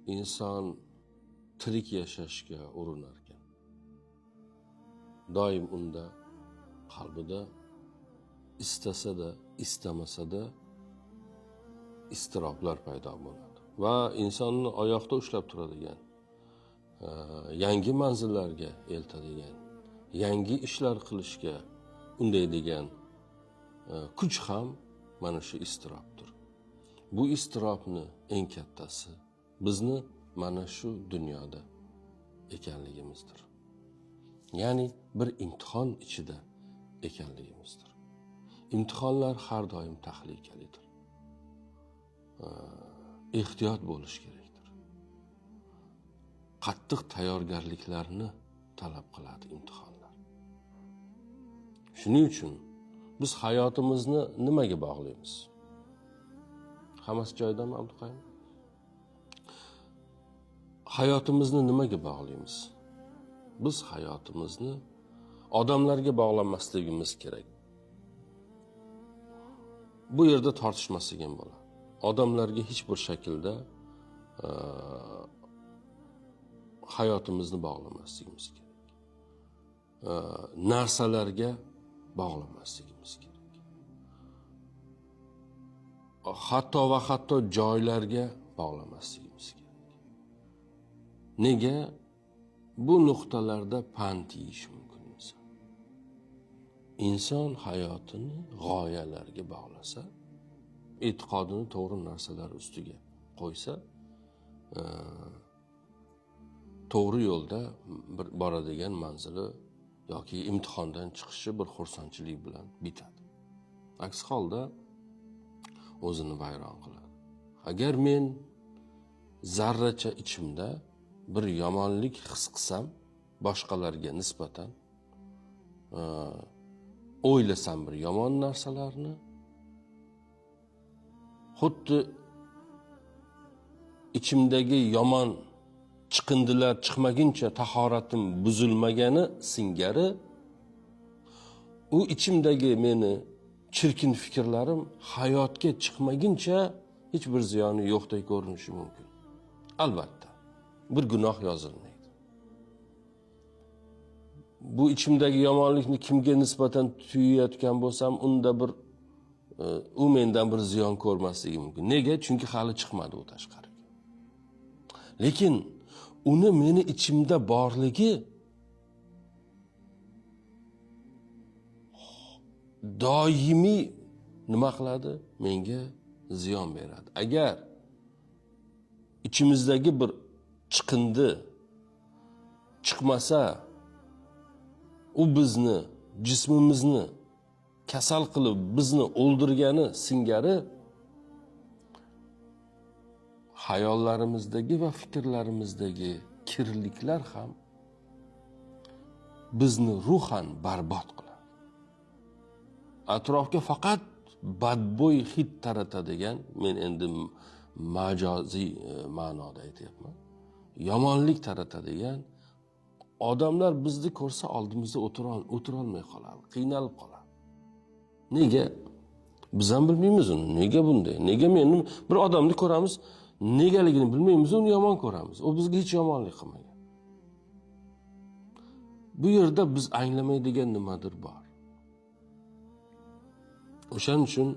Inson tirik yashashga urinar ekan, doim unda qalbida istasa-da, istamasa-da iztiroblar paydo bo'ladi va insonni oyoqda ushlab turadigan, yangi manzillarga eltadigan, yangi ishlar qilishga undaydigan kuch ham mana shu iztirobdir. Bu iztirobni eng kattasi bizni mana shu dunyoda ekanligimizdir. Ya'ni bir imtihon ichida ekanligimizdir. Imtihonlar har doim tahlikalidir. Ehtiyot bo'lish kerakdir. Qattiq tayyorgarliklarni talab qiladi imtihonlar. Shuning uchun biz hayotimizni nimaga bog'laymiz? Hammasi joyidami, Abduqayum? Hayotimizni nimaga bog'laymiz? Biz hayotimizni odamlarga bog'lamasligimiz kerak. Bu yerda tortishmasak ham bo'ladi. Odamlarga hech bir shaklda hayotimizni bog'lamasligimiz kerak. Narsalarga bog'lamasligimiz kerak. Hatto va hatto joylarga bog'lamasligimiz kerak. Nega? Bu nuqtalarda pand yeyish mumkin inson. Inson hayotini g'oyalarga bog'lasa, e'tiqodini to'g'ri narsalar ustiga qo'ysa, to'g'ri yo'lda bir boradigan manzili yoki imtihondan chiqishi bir xursandchilik bilan bitadi. Aks holda o'zini vayron qiladi. Agar men zarracha ichimda bir yomonlik his qilsam, boshqalarga nisbatan o'ylasam bir yomon narsalarni, xuddi ichimdagi yomon chiqindilar chiqmaguncha tahoratim buzilmagani singari, u ichimdagi meni chirkin fikrlarim hayotga chiqmaguncha hech bir ziyoni yo'qdek ko'rinishi mumkin. Albatta, bir gunoh yozilmaydi. Bu ichimdagi yomonlikni kimga nisbatan tuyayotgan bo'lsam, unda bir u mendan bir ziyon ko'rmasligi mumkin. Nega? Chunki hali chiqmadi u tashqariga. Lekin uni meni ichimda borligi doimiy nima qiladi? Menga ziyon beradi. Agar ichimizdagi bir chiqindi chiqmasa, u bizni jismimizni kasal qilib bizni o'ldirgani singari xayollarimizdagi va fikrlarimizdagi kirliklar ham bizni ruhan barbod qiladi. Atrofga faqat badbo'y hid taratadigan, men endi majoziy ma'noda aytyapman, yomonlik taratadigan odamlar bizni ko'rsa oldimizda o'tirolmay qoladi, qiynalib qoladi. Nega? Biz ham bilmaymiz uni. Nega bunday? Nega men bir odamni ko'ramiz, negaligini bilmaymiz, uni yomon ko'ramiz. U bizga hech yomonlik qilmagan. Bu yerda biz anglamaydigan nimadir bor. O'shaning uchun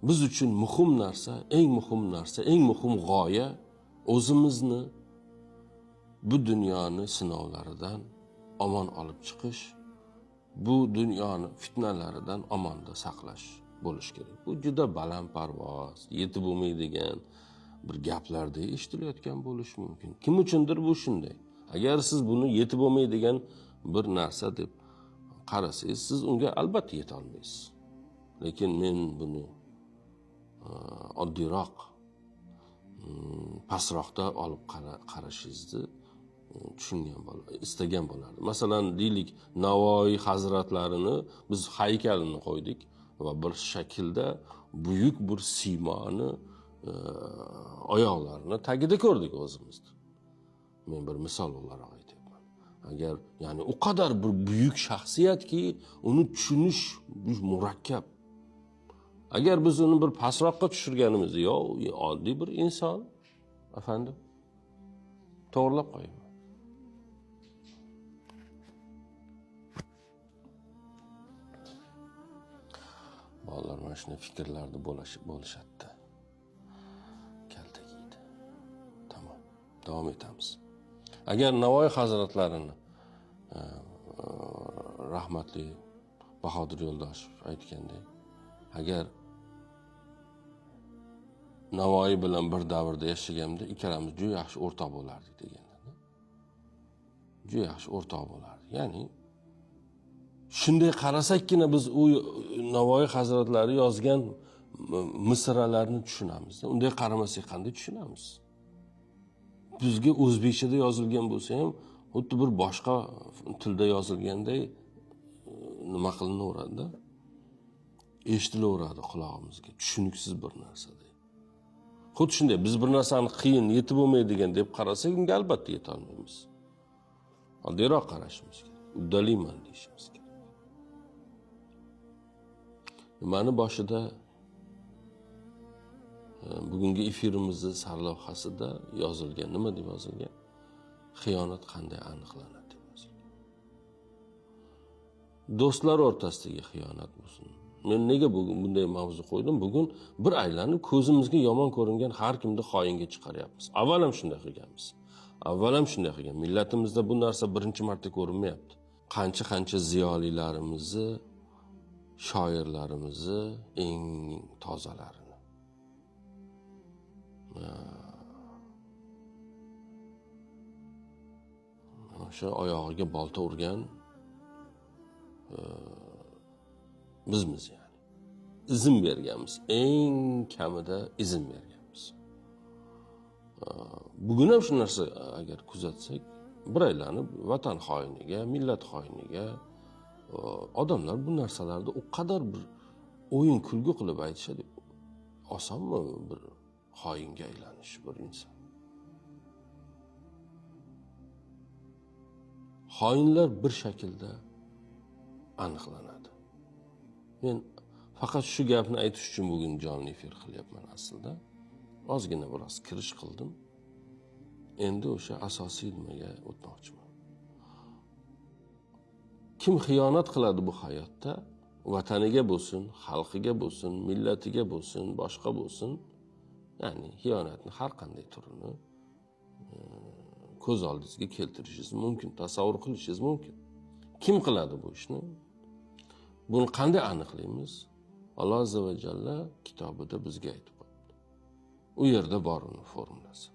biz uchun muhim narsa, eng muhim narsa, eng muhim g'oya o'zimizni bu dunyoni sinovlaridan omon olib chiqish, bu dunyoni fitnalaridan omonda saqlash bo'lish kerak. Bu juda balandparvoz, yetib bo'lmaydigan bir gaplarda eshitilayotgan bo'lishi mumkin. Kim uchundir bu shunday. Agar siz buni yetib bo'lmaydigan bir narsa deb qarasangiz, siz unga albatta yeta olmaysiz. Lekin men buni oddiyroq, pastroqda olib qarashingizni tushungan istagan bo'lardim. Masalan, deylik, Navoiy hazratlarini biz haykalini qo'ydik va bir shaklda buyuk bir siymoni oyoqlarini tagida ko'rdik o'zimizni. Men bir misol o'laroq aytyapman. Agar, ya'ni u qadar bir buyuk shaxsiyatki, uni tushunish murakkab. Agar biz uni bir pastroqqa tushirganimizda, yo oddiy bir inson, afandim, to'g'rilab qo'yaman. Bolalar mana shunday fikrlarda bo'lishadi. Kaltak yeydi. Tamom, davom etamiz. Agar Navoiy hazratlarini rahmatli Bahodir Yo'ldoshev aytgandek, agar Navoiy bilan bir davrda yashaganimda ikkalamiz juda yaxshi o'rtoq bo'lardik deganlar. Juda yaxshi o'rtoq bo'lardik. Ya'ni shunday qarasakkina biz u Navoiy hazratlari yozgan misralarni tushunamiz. Unday qaramasak qanday tushunamiz? Bizga o'zbekchada yozilgan bo'lsa ham xuddi bir boshqa tilda yozilganday nima qilinaveradi-da? Eshitilaveradi qulog'imizga, tushuniksiz bir narsaday. Xuddi shunday biz bir narsani qiyin, yetib bo'lmaydigan deb qarasak, unga albatta yeta olmaymiz. Oddiyroq qarashimiz kerak, uddalayman deyishimiz kerak. Nimani boshida bugungi efirimizni sarlavhasida yozilgan, nima deb yozilgan? Xiyonat qanday aniqlanadi deb yozilgan. Do'stlar o'rtasidagi xiyonat bo'lsin. Men nega bugun bunday mavzu qo'ydim? Bugun bir aylanib ko'zimizga yomon ko'ringan har kimni xoinga chiqaryapmiz. Avval ham shunday qilganmiz. Avval ham shunday qilgan. Millatimizda bu narsa birinchi marta ko'rinmayapti. Qancha-qancha ziyolilarimizni, shoirlarimizni eng tozalarini. O'sha oyog'iga bolta urgan bizmiz yani. İzin berganmiz. Eng kamida izin berganmiz. Bugun ham shu narsa agar kuzatsak, bir aylanib vatan xoiniga, millat xoiniga odamlar bu narsalarni u qadar bir o'yin kulgu qilib aytishadi. Osonmi bir xoinga aylanish bir inson? Xoinlar bir shaklda aniqlanadi. Men faqat shu gapni aytish uchun bugun jonli efir qilyapman aslida. Ozgina biroz kirish qildim. Endi o'sha asosiy nimaga o'tmoqchiman. Kim xiyonat qiladi bu hayotda, vataniga bo'lsin, xalqiga bo'lsin, millatiga bo'lsin, boshqa bo'lsin, ya'ni xiyonatni har qanday turini ko'z oldingizga keltirishingiz mumkin, tasavvur qilishingiz mumkin. Kim qiladi bu ishni? Buni qanday aniqlaymiz? Alloh azza va jalla kitobida bizga aytib qo'yibdi. U yerda bor uni formulasi.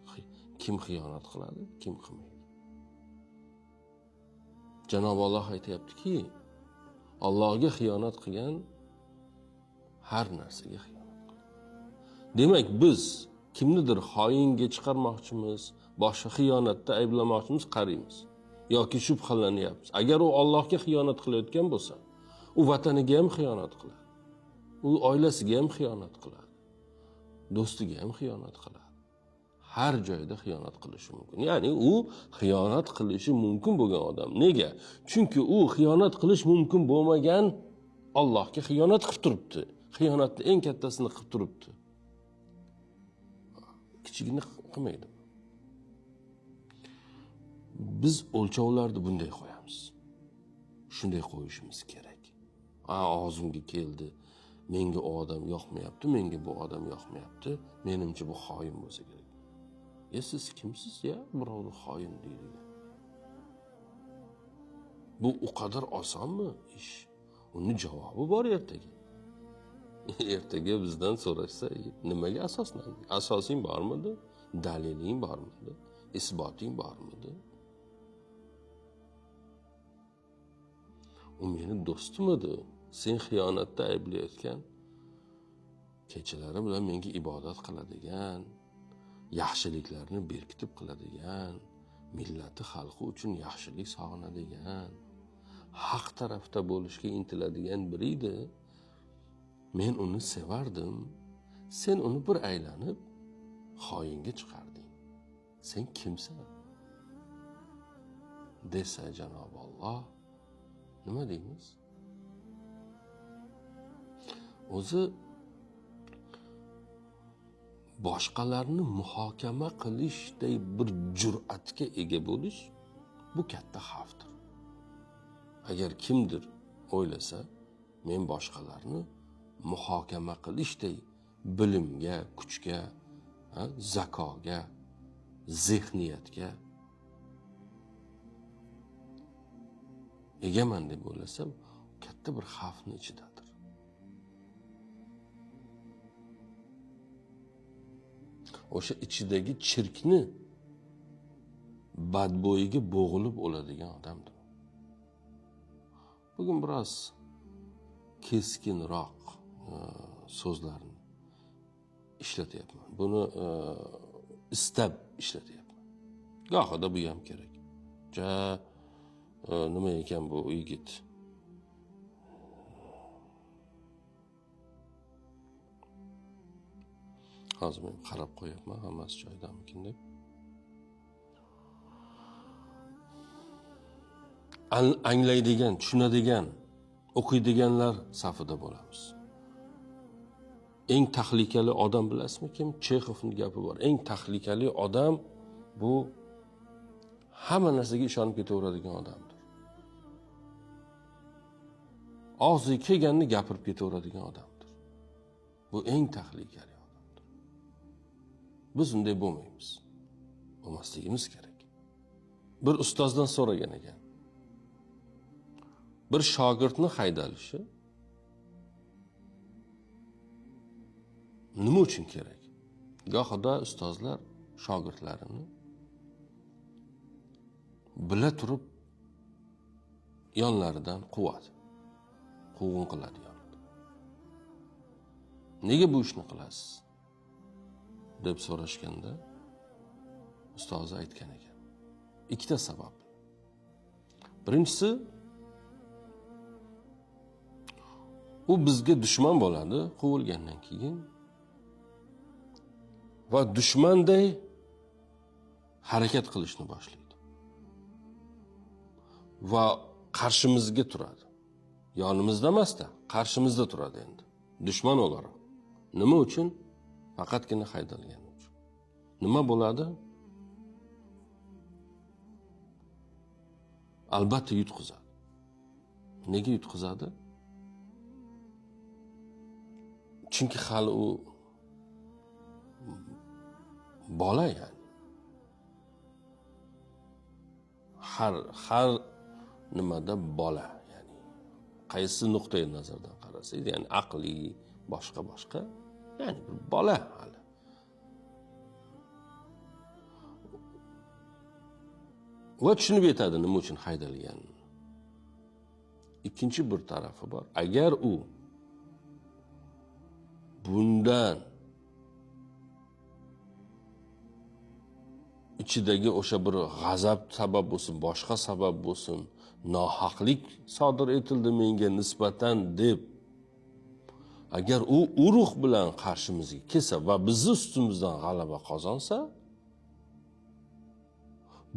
Kim xiyonat qiladi, kim qilmaydi. Janob Alloh aytayaptiki, Allohga xiyonat qilgan har narsaga xiyonat qiladi. Demak, biz kimnidir xoinga chiqarmoqchimiz, boshqa xiyonatda ayblamoqchimiz, qaraymiz yoki shubhalanyapmiz. Agar u Allohga xiyonat qilayotgan bo'lsa, u vataniga ham xiyonat qiladi. U oilasiga ham xiyonat qiladi. Do'stiga ham xiyonat qiladi. Har joyda xiyonat qilishi mumkin. Ya'ni u xiyonat qilishi mumkin bo'lgan odam. Nega? Chunki u xiyonat qilish mumkin bo'lmagan Allohga xiyonat qilib turibdi. Xiyonatni eng kattasini qilib turibdi. Kichigini qilmaydi. Biz o'lchovlarni bunday qo'yamiz. Shunday qo'yishimiz kerak. Og'zimga keldi. Menga u odam yoqmayapti, menga bu odam yoqmayapti. Menimcha bu xoin bo'lsa kerak. Ya siz kimsiz ya birovni xoin deydigan? Bu u qadar osonmi ish? Uni javobi bor ertaga. Ertaga bizdan so'rashsa, nimaga asoslanding? Asosing bormidi? Daliling bormidi? Isboting bormidi? U meni do'stim edi. Sen xiyonatda ayblayotgan, kechalari bilan menga ibodat qiladigan, yaxshiliklarni berkitib qiladigan, millati xalqi uchun yaxshilik sog'inadigan, haq tarafda bo'lishga intiladigan biri edi. Men uni sevardim. Sen uni bir aylanib xoinga chiqarding. Sen kimsan? Desa Janob Alloh, nima deymiz? O'zi Boshqalarni muhokama qilishday bir jur'atga ega bo'lish bu katta xavfdir. Agar kimdir o'ylasa, men boshqalarni muhokama qilishday bilimga, kuchga, zakoga, zehniyatga egaman deb o'ylasa, katta bir xavfni ichidadir. O'sha ichidagi chirkni badbo'yiga bo'g'ilib o'ladigan odamdir. Bugun biroz keskinroq so'zlarni ishlatyapman. Buni istab ishlatyapman. Gohida bu ham kerak. Ja nima ekan bu yigit? Hozir men qarab qo'yapman, hammasi joyidamikin deb. Anglaydigan, tushunadigan, o'qiydiganlar safida bo'lamiz. Eng tahlikali odam bilasizmi kim? Chexovning gapi bor. Eng tahlikali odam bu hamma narsaga ishonib ketaveradigan odamdir. Og'ziga kelganini gapirib ketaveradigan odamdir. Bu eng tahlikali odamdir. Biz unday bo'lmaymiz. Bo'lmasligimiz kerak. Bir ustozdan so'ragan ekan. Bir shogirdni haydalishi nima uchun kerak? Gohida ustozlar shogirdlarini bila turib yonlaridan quvadi. Quvg'in qiladi yonida. Nega bu ishni qilasiz? Deb so'rashganda ustozi aytgan ekan. Ikkita sabab. Birinchisi, u bizga dushman bo'ladi quvilgandan keyin va dushmanday harakat qilishni boshlaydi. Va qarshimizga turadi. Yonimizda emas-da, qarshimizda turadi endi. Dushman o'laroq. Nima uchun? Faqatgina haydalgani uchun. Nima bo'ladi? Albatta yutqizadi. Nega yutqizadi? Chunki hali u bola, ya'ni. Har nimada bola, ya'ni qaysi nuqtai nazardan qarasangiz, ya'ni aqliy, boshqa, ya'ni bir bola hali. Va tushunib yetadi nima uchun haydalganini. Ikkinchi bir tarafi bor. Agar u bundan ichidagi o'sha bir g'azab sabab bo'lsin, boshqa sabab bo'lsin, nohaqlik sodir etildi menga nisbatan deb agar u urug' bilan qarshimizga kelsa va bizni ustimizdan g'alaba qozonsa,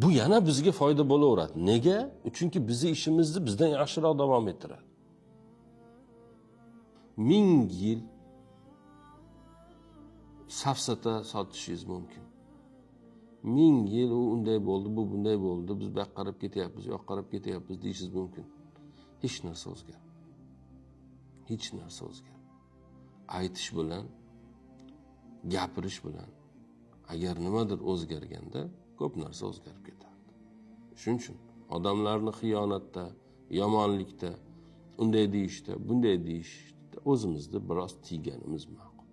bu yana bizga foyda bo'laveradi. Nega? Chunki bizni ishimizni bizdan yaxshiroq davom ettiradi. 1000 yil safsata sotishingiz mumkin. 1000 yil u unday bo'ldi, bu bunday bo'ldi, biz bu yoqqa qarab ketyapmiz, u yoqqa qarab ketyapmiz deyishingiz mumkin. Hech narsa o'zgarmaydi. Hech narsa o'zgarmaydi. Aytish bilan, gapirish bilan agar nimadir o'zgarganda ko'p narsa o'zgarib ketardi. Shuning uchun odamlarni xiyonatda, yomonlikda, unday deyishda, bunday deyishda o'zimizni biroz tiyganimiz ma'qul.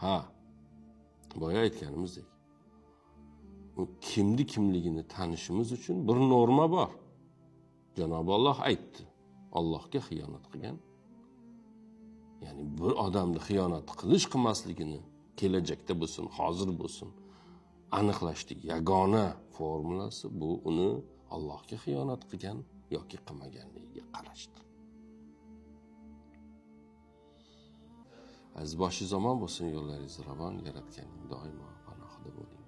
Ha, boya aytganimizdek, u kimni kimligini tanishimiz uchun bir norma bor. Janob Alloh aytdi, Allohga xiyonat qilgan, ya'ni bir odamni xiyonat qilish qilmasligini kelajakda bo'lsin, hozir bo'lsin aniqlashdik. Yagona formulasi bu uni Allohga xiyonat qilgan yoki qilmaganligiga qarashdir. Aziz boshingiz omon bo'lsin, yo'llaringiz ravon, yaratganing doimo panohida bo'ling.